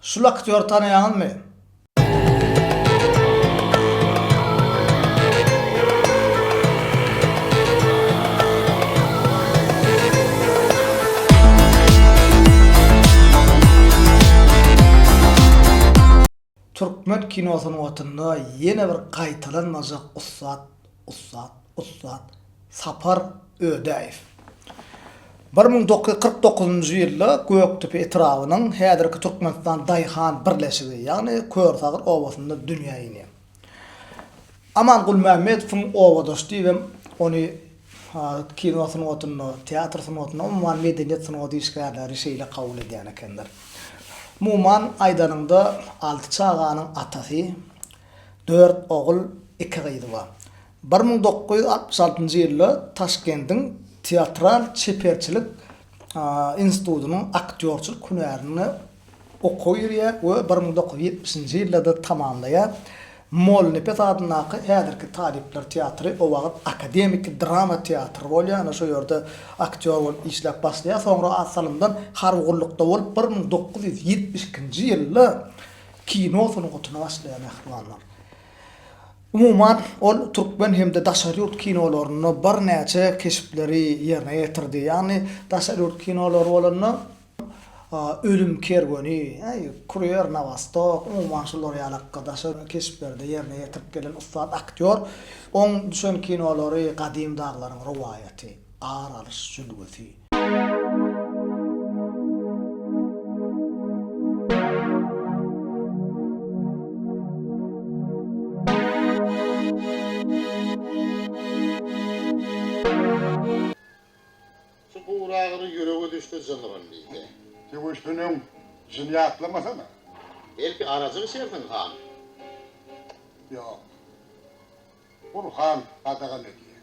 Şul aktýory tanaýaňyzmy? Türkmen kino sungatynda ýene bir gaýtalanmajak ussat, ussat, ussat Sapar Ödäýew. 1949-njy ýylda Gökdepe etrabynyň häzirki Türkmenistan daýhan birleşigi, ýagny Körsagyr obasynda dünýä inýär. Aman Gulmämmedowyň obadaşy diýibem ony kino sungatynda, teatr sungatynda, umuman medeniýet sungaty işgärleri şeýle kabul edýän ekenler. Umuman aýdanyňda alty çaganyň atasy, dört ogul, iki gyzy bar. 1966-njy ýylda Taşkendiň teatral-çeperçilik institutynyň aktýorçylyk hünärine okuwa girýär we 1970-nji ýylda-da tamamlaýar. Mollanepes adyndaky häzirki talyplar teatry o wagt akademiki drama teatry bolýar. Ana şo ýerde aktýor bolup işläp başlaýar. Soňra az salymdan harby gullukda bolup 1972-nji ýylda kino sungatyna başlaýar mähribanlar. Umuman, ol türkmen hem-de daşary ýurt kinolarynda birnäçe keşpleri ýerine ýetirdi. Ýagny daşary ýurt kinolary bolanda Ölüm kerweni, Kurýer na Wostok, umuman şular ýalakka daşary keşplerde ýerine ýetirip gelen ussat aktýor. Oň düşen kinolary Gadym daglaryň rowaýaty, Ar alyş jülgesi. Şu guragyry ýürege düşse jynyran diýse. Söweşden öň jyn ýatlamasana. Belki arajyk içersiň, han? Ýok. Gurhan gadagan edýär.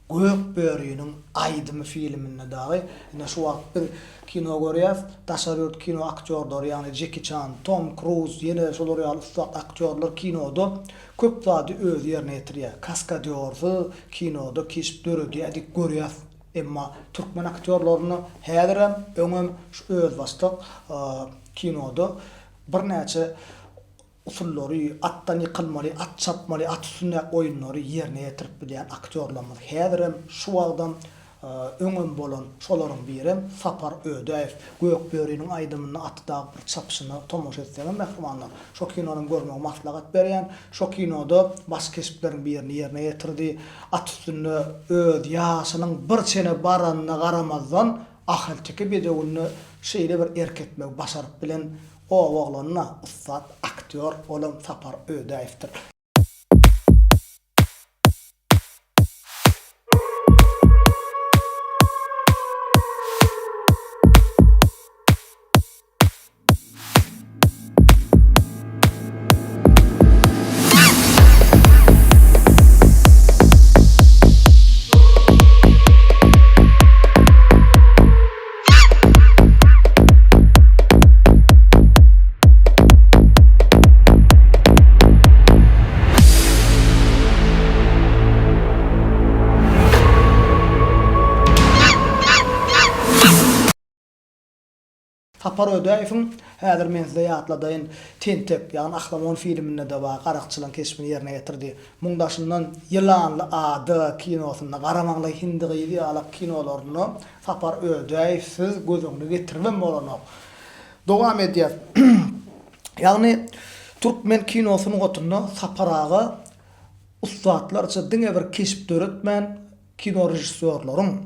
Gök böriniň aýdymy filminde dagy ine şu wagt biz kino görýäs, daşary ýurt kino aktýorlary ýagny Jeki Çan, Tom Kruz ýene şolar ýaly ussat aktýorlar kinoda köp zady özi ýerine ýetirýär. Kaskadýorsyz kinoda keşp döredýär diýip görýäs. Emma türkmen aktýorlarynda häzirem, öňem şu özbaşdak kinoda birnäçe usullary, atdan ýykylmaly, at çapmaly, at üstündäki oýunlary ýerine ýetirip bilýän aktýorlarymyz häzirem, şu wagtam, öňem bolan, şolaryň birem Sapar Ödäýew. Gökböriniň aýdymynda aty dagy bir çapyşyna tomaşa etseňiz mähribanlar, şo kinonam görmegi maslahat berýän. Şo kinoda baş keşpleriň birini ýerine ýetirdi. At üstünde öz ýaşynyň bir çene baranyna garamazdan, ahalteke bedewinde şeýle bir erk etmegi başaryp bilen Oba oglanyna ussat aktýor olam Sapar Ödäýewdir. Sapar Ödäýewiň, häzir men size ýatladaýyn, Tentek, ýagny Ahlamon filminde-de bar, garakçylaň keşbini ýerine ýetirdi. Muň daşyndan Ýylanly ada kinosynda, Garamaňlaý hindi gyzy ýalak kinolarynda Sapar Ödäýewsiz göz öňüne getiribem bolanok. Dowam edýäs. Ýagny türkmen kino sungatynda Sapar aga ussatlarça diňe bir keşp döretmän, kino režissýorlaryň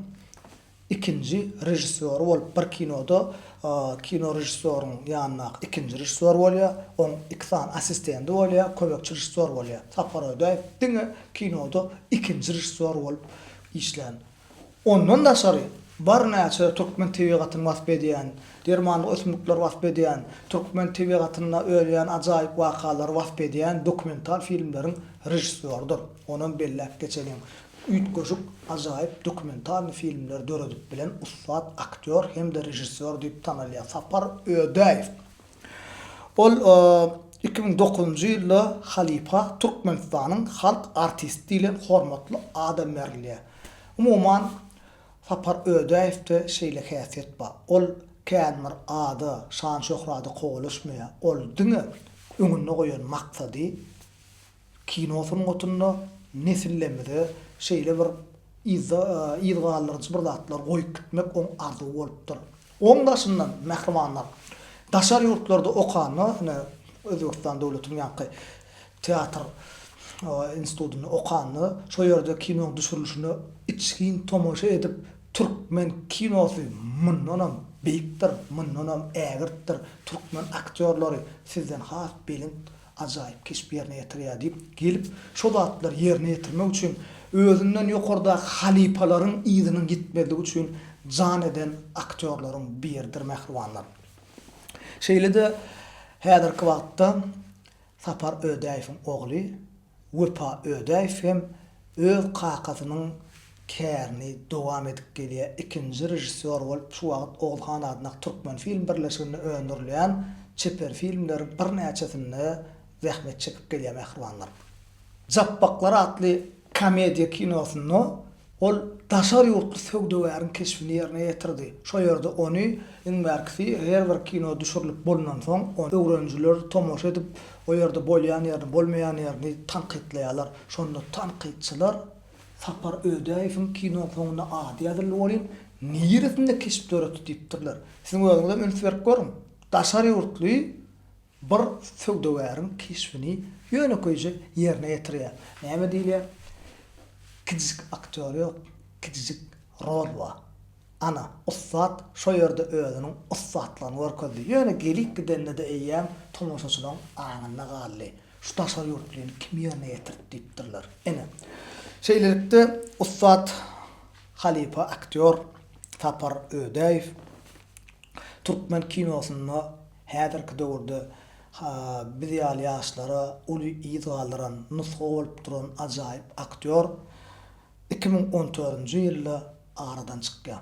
ikinji režissýory bolup bir kinoda kino režissýoryň ýanyndaky ikinji režissýor bolýar, oň iki sany assistendi bolýar, kömekçi režissýor bolýar. Sapar Ödäýew diňe kinoda ikinji režissýor bolup işlän. Ondan daşary birnäçe türkmen tebigatyny wasp edýän, dermanlyk ösümlikleri wasp edýän, türkmen tebigatynda ölýän ajaýyp wakalary wasp edýän dokumental filmleriň režissýorydyr. Onam belläp geçeliň. Üýtgeşik ajaýyp dokumentalnyý filmleri döredip bilen ussat aktýor hem-de režissýor diýip tanalýar Sapar Ödäýew. Ol 2009-njy ýylda halypa Türkmenistanyň halk artisti diýlen hormatly adam berilýär. Umuman, Sapar Ödäýewde şeýle häsiýet bar. Ol. Kän bir ada, şan-şöhrada kowalaşmaýar. Ol diňe öňünde goýan maksady kino sungatynda nesillemize şeýle bir yzda yz galdyryjy bir zatlar goýup gitmek oň arzuwy bolupdyr. Oň daşyndan, mähribanlar, daşary ýurtlarda okanda, ine, Özbegistan döwletiniň ýaňky teatr institutynda okanda, şo ýerde kinoň düşürilişine içgin tomaşa edip, türkmen kinosy mundanam beýikdir, mundanam ägirtdir, türkmen aktýorlary sizden has belent ajaýyp keşp ýerine ýetirýär diýip, gelip, şo zatlary ýerine ýetirmek üçin, özünden ýokardaky halypalaryň yzynyň ýitmezligi üçin jan eden aktýorlaryň biridir mähribanlar. Şeýle-de häzirki wagtda Sapar Ödäýewiň ogly Wepa Ödäýew hem öz kakasynyň kärini dowam edip gelýär, ikinji režissýor bolup şu wagt Oguzhan adyndaky Türkmenfilm birleşiginde öndürilýän çeper filmleriň birnäçesinde zähmet çekip gelýär mähribanlar. Japbaklar atly komediýa kinosynda Ol daşary ýurtly söwdagäriň keşbini ýerine ýetirdi. Şo ýerde ony, iň bärkisi, her bir kino düşürilip bolnansoň, ony öwrenijiler tomaşa edip, o ýerde bolýan ýerini, bolmaýan ýerini tankytlaýarlar. Şonda tankytçylar Sapar Ödäýewiň kinoň soňunda ady ýazyldy welin, niresinde keşp döretdi diýipdirler. Siziň özüňizem üns berip görüň. Daşary ýurtly Bir söwdagäriň keşbini ýönekeýje ýerine ýetirýär. Näme diýilýär? Kiçijik aktýor ýok, kiçijik rol bar. Ana, ussat şo ýerde özüniň ussatlygyny görkezdi. Ýöne gelip gidende-de eýýäm tomaşaçylaryň aňynda galdy. Şu daşary ýurtlyny kim ýerine ýetirdi diýipdirler. Ine, şeýlelikde ussat halypa aktýor Sapar Ödäýew türkmen kinosynda Häzirki döwürde biz ýaly ýaşlara uly yz galdyran, nusga bolup duran ajaýyp aktýor 2014-nji ýylda aradan çykýar.